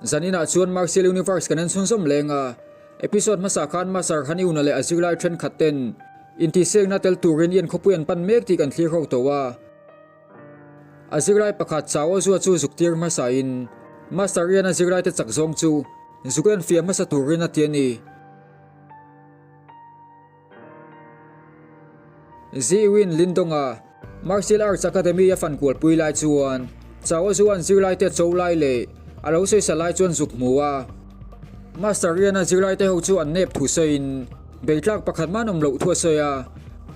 Zaninah chuan Martial Universe kan en chhunzawm leng a, episode hmasa khan Master Haniuna leh a zirlai thenkhat ten intihsiakna tel turin Ian khawpui an pan mek tih kan thlir ho tawh a. A zirlai pakhat Chao Zua chu zuk tir hmasain Master Ian a zirlaite chak zawng chu zuk en fiah hmasa turin a ti a ni. Ziwin Lindonga Martial Arts Academy a fan kualpui lai chuan Chao Zuan zirlaite cho lai leh a lo sawisa lai chuan zuk hmu a. Master Riana zirlaite ho chu an nep thu sawiin beitlak pakhat man awm loh thu a sawi a.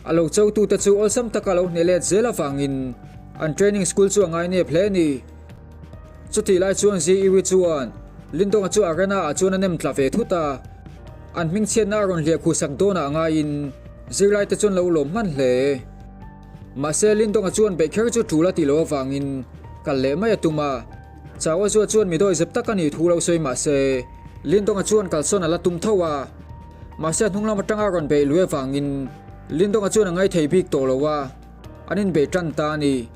A lo chotute chu awlsam taka lo hneh let zel avangin an training school chu a ngai nep hle a ni. Chutih lai chuan Ziwi chuan Lindonga chu arena ah chuan a nem tla ve thut a, an hmingchhiatna a rawn hliah khuhsak dawnah ngaiin zirlai te chuan lo lawm hman hle. Mahse Lindonga chuan beih kher chu tul a tih loh avangin kal leh mai a tum a, Chau a zua chuan mi dawi zep tak a nih thu lo sawi mahse Lindonga chuan kalsawn a la tum tho a, mahse a hnung lam atanga rawn beih lui avangin Lindonga chuan a ngaithei bik tawh lo a, an inbeih tan ta a ni.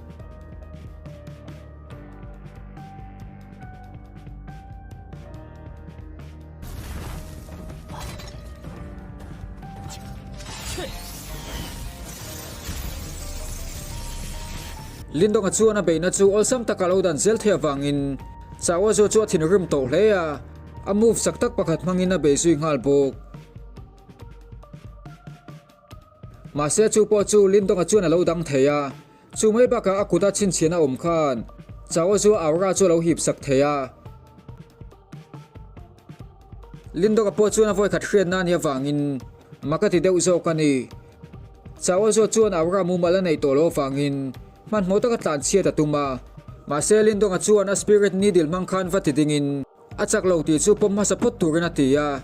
Lindonga chuan a beihna chu awlsam taka lo dan zel thei avangin Chaozu chu a thinrim tawh hle a, a move chak tak pakhat hmangin a bei zui nghal bawk. Mahse chu pawh chu Lindonga chuan a lo dang thei a, Chu mai bakah a kuta chhinchhian a awm khan Chao chu aura chu a lo hip sak thei a. Lindawka pawh chuan a vawikhat hriatna a nih avangin mak a ti deuh zawk a ni. Chao chu chuan aura mumal a neih tawh loh avangin hmanhmawh taka tlanchhiat a tum a. Mahse Lindonga chuan a spirit needle hmang khan va ti dingin A chak lo tih chu pawm hmasa phawt turin a ti a,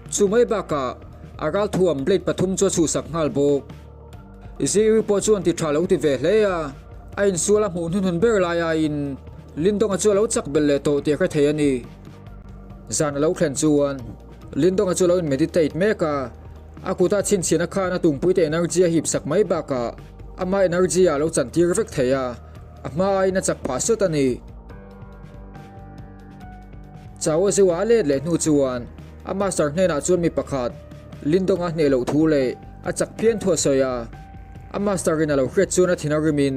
chu mai bakah a ralthuam blade pathum chu a chhuhsak nghal bawk. Ziri pawh chuan ti tha lo ti ve hle a, a insual a hmuh hnuhnun ber lai aiin Lindonga chu a lo chak belh leh tawh tih a hre thei a ni. Zan a lo thlen chuan Lindonga chu a lo in meditate mek a, a kuta chhinchhiahna khan a tumpuite energy a hip sak mai bakah ama energy ah a lo chantir vek thei a, a hma aiin a chak phah sawt a ni. Chao Zeu-a a let leh hnu chuan a master hnenah chuan mi pakhat Lindonga hneh loh thu leh a chak phian thu a sawi a. A master in a lo hriat chuan a thin a rimin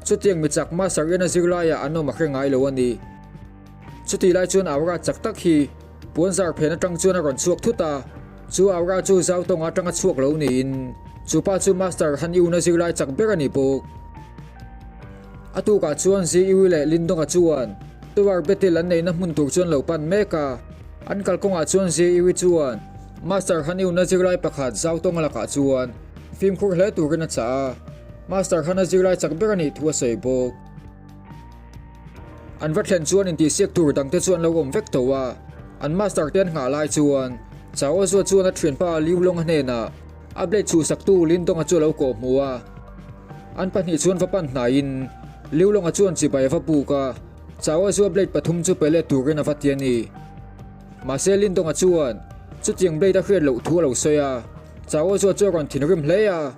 chutiang mi chak master in a zirlaiah an awm a hre ngai lo a ni. Chutih lai chuan aura chak tak hi puan zar phen atang chuan a rawn chhuak thut a, chu aura chu zau tawng atanga chhuak lo niin chu pa chu master Han Yun-a zirlai chak ber a ni bawk. A tukah chuan Ziui leh Lindonga chuan Tower Battle an neihna hmun tur chuan lo pan mek a. An kalkawngah chuan Ziui chuan Master Haniuna zirlai pakhat zau tawnga lakah chuan fimkhur hle turin a chah a, Master Hana zirlai chak ber a nih thu a sawi bawk. An va thlen chuan intihsiak tur dangte chu an lo awm vek tawh a, an Master te an nghah lai chuan Chao Zua chuan a thianpa Liu Longa hnenah A blade chhuhsaktu Lindonga chu a lo kawh hmu a, an pahnih chuan va pan hnaiin Liulonga chuan chibai a va buk a, Chau a zua blade pathum chu pe let turin a va ti a ni. Mahse Lindonga chuan chutiang blade a hriat loh thu a lo sawi a, Chau a zua chu a rawn thinrim hle a,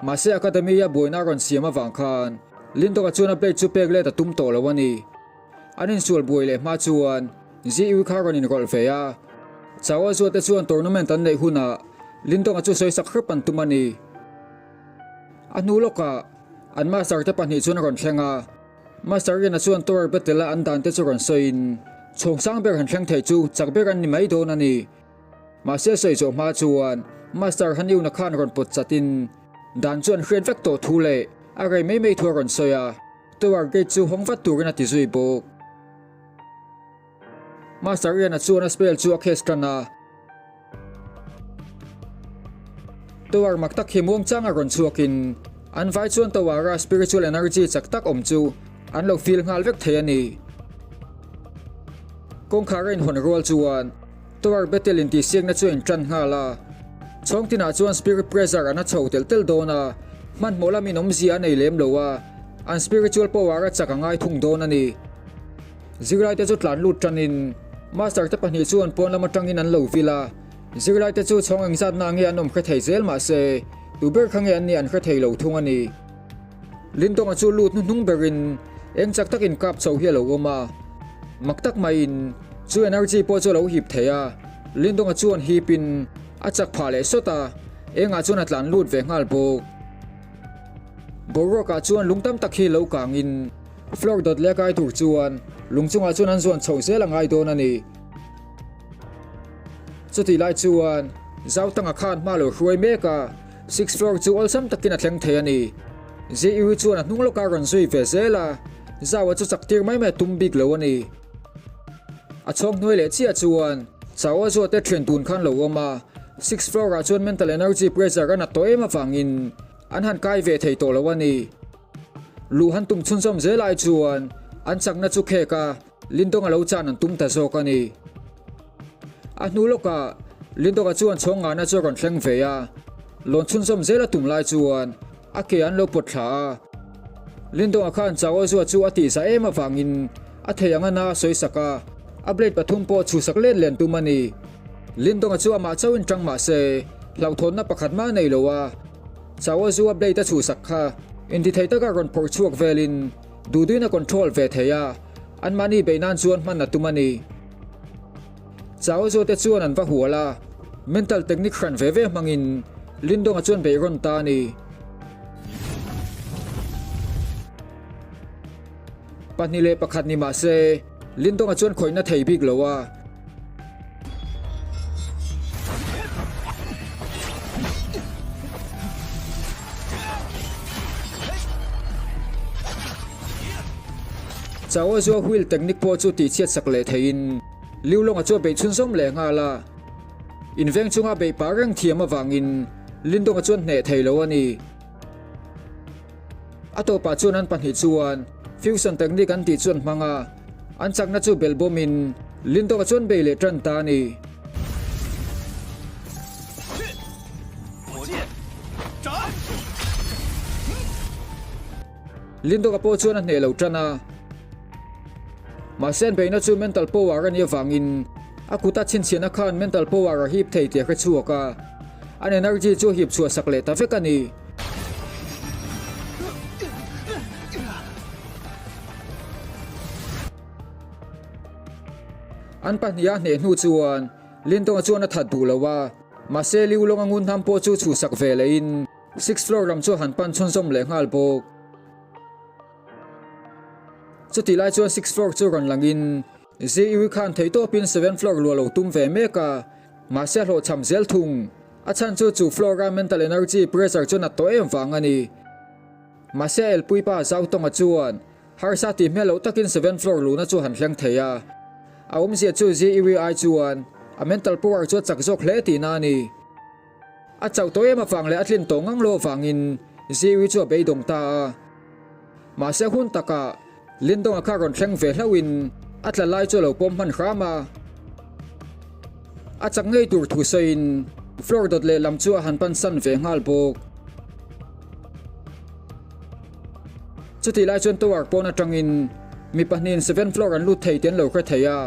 mahse Academy a buaina a rawn siam avang khan Lindonga chuan a blade chu pek let a tum tawh lo a ni. An insual buai leh hma chuan Ziui kha rawn inrawlh ve a, Chau a zuate chuan tournament an neih hunah Lindonga chu sawi sak hrep an tum a ni. A hnu lawkah an master te pahnih chuan a rawn thleng a, Master Riana chuan Tower Battle a an dan te chu rawn sawiin chhawng sang ber han thleng thei chu chak ber an ni mai dawn a ni. Mahse sawi zawh hma chuan Master Haniuna khan rawn pawt chatin dan chu an hriat vek tawh thu leh a rei mai mai thu a rawn sawi a. Tower gate chu hawng vat turin a ti zui bawk. Master Ian-a chuan a spell chu a case tan a. Tower mak tak hi muangchanga rawn chhuakin an vai chuan Tower-a spiritual energy chak tak awm chu an lo feel nghal vek thei a ni. Kawngkhar a inhawn rual chuan Tower battle intihsiakna chu a intan nghal a. Chhawng tinah chuan spirit pressure an a chho telh telh dawn a, hmanhmawh lamin awmzia a nei lem lo a, an spiritual power a chak a ngai thung dawn a ni. Zirlaite chu tlan lut tanin master te pahnih chuan pawn lam atangin an lo vil a, zirlaite chu chhawng engzatna nge an awm hre thei zel mahse tu ber kha nge an nih an hre thei lo thung a ni. Lindonga chu lut hnuhnung berin eng chak takin kap chho hi a lo awm a, mak tak maiin Chu energy pawh chu a lo hip thei a, Lindonga chuan hipin a chak phah leh sawt a, engah chuan a tlan lut ve nghal bawk. Boruakah chuan lung tam tak hi lo kangin floor dawt leh kai tur chuan lung chungah chuan an zuan chhoh zel a ngai dawn a ni. Chutih lai chuan Zautanga khan hma lo hruai mek a, sixth floor chu awlsam takin a thleng thei a ni. Ziu chuan a hnung lawkah a rawn zui ve zel a, Zaua chu chak tir mai mai a tum bik lo a ni. A chhawng hnuai leh chiah chuan Chao Zua te thian tun khan lo awm a, sixth floor ah chuan mental energy pressure a nat tawh em avangin an han kai ve thei tawh lo a ni. Luh han tum chhunzawm zel ai chuan an chakna chu khek a, Lindonga lo chan an tum ta zawk a ni. A hnu lawkah Lindonga chuan chhawng ngahna chu a rawn thleng ve a, lawn chhunzawm zel a tum lai chuan a ke an lo pawt thla a. Lindonga khan Chao Zua chu a tihzah em avangin a thei anga na a sawi sak a, a blade pathum pawh chhuhsak let len tum a ni. Lindonga chu amah chauhin tang mah se hlauhthawnna pakhat mah a nei lo a, Chao Zua blade a chhuhsak kha intithei taka rawn phawrh chhuak velin Duhduin a control ve thei a, anmahni beih nan chuan hman a tum a ni. Chao Zua te chuan an va hual a, mental technique hran ve ve hmangin Lindonga chuan beih rawn ta a ni. 2-1 ni mah se, Lindonga chuan khawihna thei bik lo a. Chao Zua wheel technique pawh chu tihchhiat sak leh theiin Liu Longa chu a beih chhunzawm leh nghal a. Inveng chunga beih pah reng thiam avangin Lindonga chuan hneh thei lo a ni. A tawpah chuan an pahnih chuan fusion technique an tih chuan hmang a, an chakna chu belh bawmin Lindonga chuan bei leh tan ta a ni. Lindonga pawh chuan a hneh lo tan a. Mahse an beihna chu mental power a nih avangin a kuta chhinchhiahna khan mental power a hip thei tih a hre chhuak a, an energy chu a hip chhuah sak leh ta vek a ni. An pahniha hneh hnu chuan Lindonga chuan a that duh lo a, mahse Liu Longa ngun hnam pawh chu chhuhsak ve lehin sixth floor lam chu a han pan chhunzawm leh nghal bawk. Chutih lai chuan sixth floor chu rawn langin Ziui khan theihtawpin seventh floor luah lo tum ve mek a, mahse a hlawhchham zel thung. A chhan chu chu floor-a mental energy pressure chu nat tawh em vang a ni. Mahse a elpui pa Zhao Tonga chuan harsa tih hmel loh takin seventh floor luhna chu han thleng thei a. A awmzia chu Ziui ai chuan a mental power chu a chak zawk hle tihna a ni. A chauh tawh em avang leh a tlin tawh ngang lo avangin Ziui chu a beidawng ta a. Mahse hun takah Lindonga kha rawn thleng ve hlauhin a tla lai chu a lo pawm hman hram a. A chak ngei tur thu sawiin floor dawt lehlam chu a han pan san ve nghal bawk. Chutih lai chuan tower pawn atangin mi pahnihin seven floor an lut thei tih an lo hre thei a.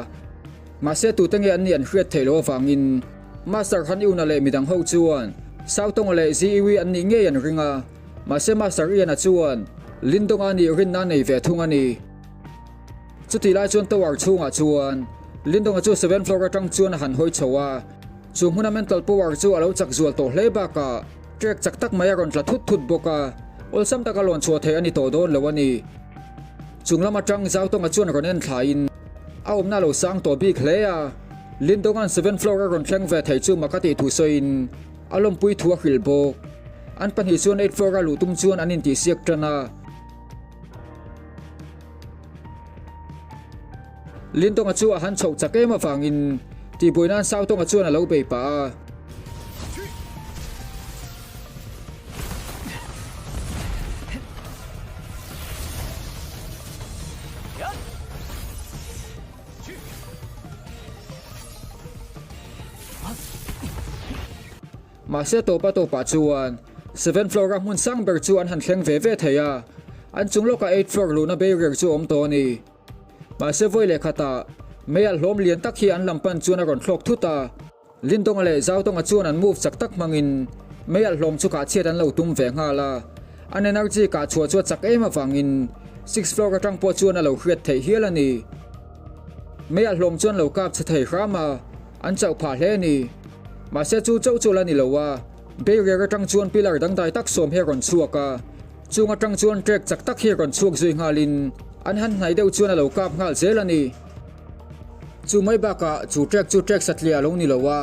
Mahse tute nge an nih an hriat theih loh avangin Master Han Yuna leh midang ho chuan Sautonga leh Ziiwi an nih ngei an ring a. Mahse Master Ian-a chuan Lindonga nih rinna a nei ve thung a ni. Chutih lai chuan tower chhungah chuan Lindonga chu seven floor atang chuan a han hawi chho a, chu hmuna mental power chu a lo chak zual tawh hle bakah trek chak tak mai a rawn tla thut thut bawk a, awlsam taka lawn chhuah theih a ni tawh dawn lo a ni. Chung lam atang Zautonga chuan rawn en thlaiin a awmna a lo sang tawh bik hle a, Lindonga'n seven floor a rawn thleng ve thei chu mak a tih thu sawiin a lawmpui thu a hrilh bawk. An pahnih chuan eight floor a luh tum chuan an intihsiak tan a. Lintonga chu a han chhoh chak em avangin tihbuai nan Sautonga chuan a lo bei pah a. Mahse tawpa tawpah chuan seven floor a hmun sang ber chu an han thleng ve ve thei a, an chung lawkah eight floor luhna barrier chu a awm tawh a ni. Mahse vawi leh khatah mei alh hlawm lian tak hi an lam pan chuan a rawn thlawk thut a, Lindawnga leh Zaudawnga chuan an move chak tak hmangin mei alh hlawm chu kah chhiat an lo tum ve nghal a, an energy kah chhuah chu a chak em avangin six floor atang pawh chuan a lo hriat theih hial a ni. Meiah hlawm chuan lo kap chhe thei hram a, an chauh phah hle a ni. Mahse chu chauh chu la ni lo a, barrier atang chuan pillar dangdai tak sawm hi a rawn chhuak a, chung atang chuan trek chak tak hi a rawn chhuak zui nghalin an han hnai deuh chuan a lo kap nghal zel a ni. Chu mai bakah chu trek chu trek satliah a lo ni lo a,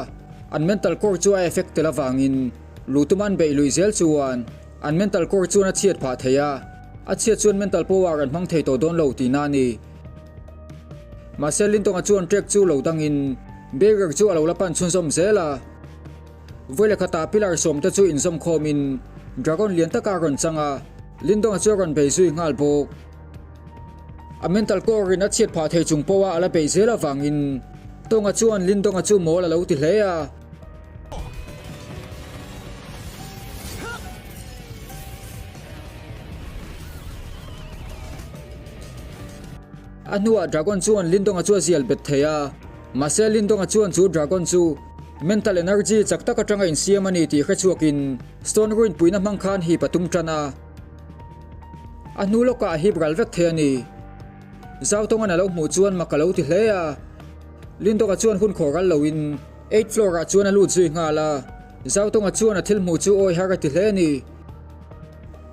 an mental core chu a effect tel avangin luh tuma an beih luih zel chuan an mental core chuan a chhiat phah thei a, a chhiat chuan mental power an hmang thei tawh dawn lo tihna a ni. Mahse Lintonga chuan trek chu lo dangin barrier chu a lo la pan chhunzawm zel a. Vawi leh khatah pillar sawmte chu inzawm khawmin dragon lian taka a rawn chang a, Lindonga chu a rawn bei zui nghal bawk. A mental core in a chhiat phah thei chung pawha a la beih zel avangin Tonga chuan Lindonga chu mawl a lo ti hle a. A hnuah Dragon chuan Lindonga chu a zial bet thei a, mahse Lindonga chuan chu Dragon chu mental energy chak tak atanga insiam a ni tih hre chhuakin Stone Ruin puihna hmang khan hip a tum tan a. A hnu lawkah a hip ral vek thei a ni. Zautongan a lo hmuh chuan mak a lo ti hle a. Lindonga chuan hun khawh ral loin eighth floor ah chuan a lut zui nghal a. Zautonga chuan a thil hmuh chu awi har a ti hle a ni.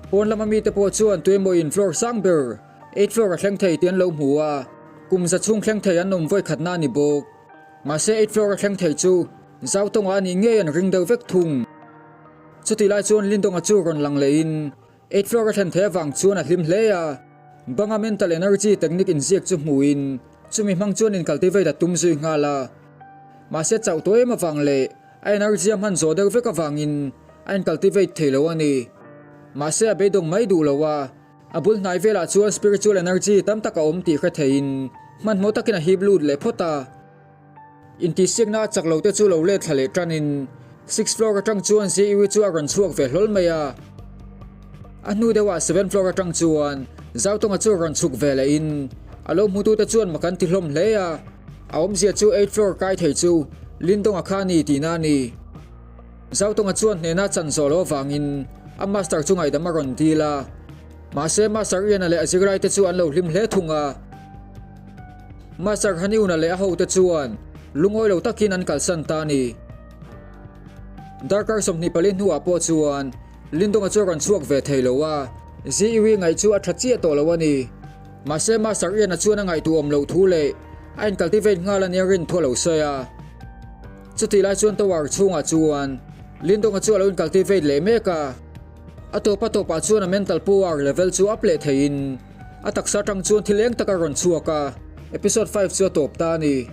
Pawn lama mite pawh chuan tuemawiin floor sang ber Eighth floor a thleng thei tih an lo hmu a, kum za chhung thleng thei an awm vawi khatna a ni bawk. Mahse eighth floor a thleng thei chu Zau tawnga a nih ngei an ring deuh vek thung. Chutih lai chuan Lindonga chu rawn lang lehin eighth floor a thlen theih avang chuan a hlim hle a, banga mental energy technique inziak chu hmuhin chumi hmang chuan incultivate a tum zui nghal a. Mahse chauh tawh em avang leh a energy a hman zawh deuh vek avangin a incultivate thei lo a ni. Mahse a beidawng mai duh lo a. A bul hnai velah chuan spiritual energy tam tak a awm tih hre theiin hmanhmawh takin a hip lut leh phawt a. Intihsiakna a chak lo te chu lo let thla leh tanin sixth floor atang chuan Ziiwi chu a rawn chhuak ve hlawl mai a. A hnu deuhah seventh floor atang chuan Zautonga chu rawn chhuk ve lehin a lo hmutute chuan mak an ti hlawm hle a. A awmzia chu eighth floor kai thei chu Lindonga kha a ni tihna a ni. Zautonga chuan hnena chan zawh loh avangin a master chu ngaihdam a rawn dil a. Mahse Master Ian-a leh a zirlaite chu an lo hlim hle thung a. Master Haniuna leh a hote chuan lungawi lo takin an kalsan ta a ni. Darkar 24 hnuah pawh chuan Lindonga chu a rawn chhuak ve thei lo a, Ziiwi ngaih chu a tha chiah tawh lo a ni. Mahse Master Ian-a chuan a ngaihtuahawm loh thu leh a incultivate nghal a nia rin thu a lo sawi a. Chutih lai chuan tower chhungah chuan Lindonga chu a lo incultivate leh mek a, a tawp a tawpah chuan a mental power level chu up leh theiin a taksa atang chuan thil eng tak a rawn chhuak a, episode 5 chu a tawp ta a ni.